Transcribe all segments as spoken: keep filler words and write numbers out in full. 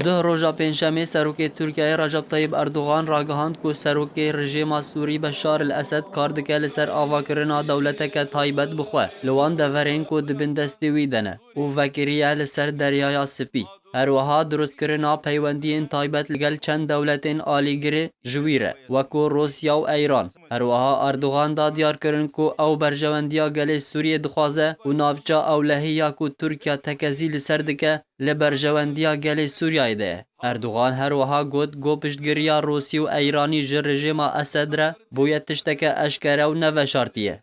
Duh roja Pêncşemê Serokê Tirkiyeyê Recep Tayyip Erdogan ragihand ku serokê rejêma Sûrî Beşar el Esed kar dike li ser avakirina dewleteke taybet bi xwe. Li wan deverên ku di bin destê wî de ne û vekiriye li ser Deryaya Spî. Her wiha dirustkirina peywendiyên taybet li gel çend dewletên alîgirê ji wî re, wekû Rûsya û Eyran. Her wiha Erdogan da diyar kirin ku ew berjewendiya gelê Sûriyê dixwaze û navça ewlehî ya ku Tirkiya tekezî li ser dike, li berjewendiya gelê Sûriyeyê de ye. Erdogan her wiha got, ku piştgiriya Rûsî û Eyranî ji rejêma Esed re bûye tişteke eşkere û neveşartî ye.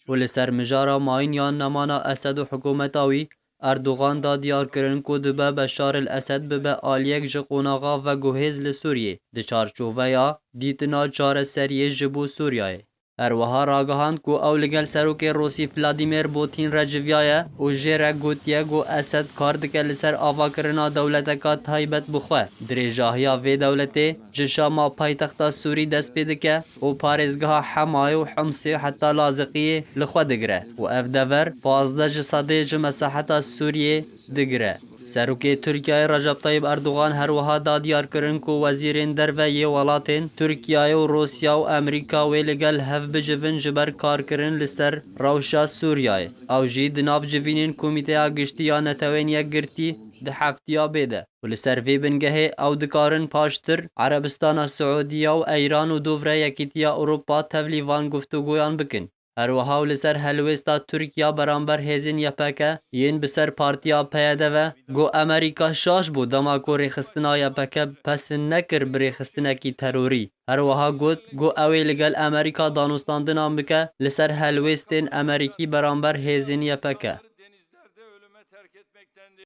Û li ser mijara mayîn yan nemana Esed û hikûmeta wî, Erdogan da diyar kirin ku dibe Beşar el Esed bibe aliyek ji qonaxa veguhêz li Sûriyê, di çarçoveya dîtina çareseriyê ji bo Sûriyeyê. Her wiha ragihand ku ew li gel serokê Rûsî Vladimir Putin re civiyaye û jê re gotiye ku Esed kar dike li ser avakirina dewleteka taybet bi xwe. Dirêjahiya vê dewletê ji Şama paytexta Sûrî dest pê dike û parêzgeha Hemayê û Himsê heta Laziqiyê li xwe digire û ev dever pazdeh ji sedê ji mesaheta Sûriyê digire. Serokê Tirkiyeyê Recep Tayyip Erdogan her wiha da diyar kirin ku wezîrên derve yê welatên Tirkiyeyê û Rûsya û Amerîka wê li gel hev bicivin ji ber karkirin li ser rewşa Sûriyeyê. Ew jî di nav civînên Komîteya Giştî ya Netewên Yekgirtî di heftiya bê de û li ser vê bingehê ew dikarin paştir Erebistana Siûdiya û Eyran û dûv re Yekîtiya Ewropa tevlî van guftûgoyan bikin. Her wiha û li ser helwêsta Tirkiya beramber hêzên Y P G yên bi ser partiya P Y D ve, got Amerîka şaş bû dema ku rêxistina Y P G pesin nekir bi rêxistinekî terorî. Her wiha got, got ew ê li gel Amerîka danûstandinan bike li ser helwêstên Amerîkî beramber hêzên Y P G.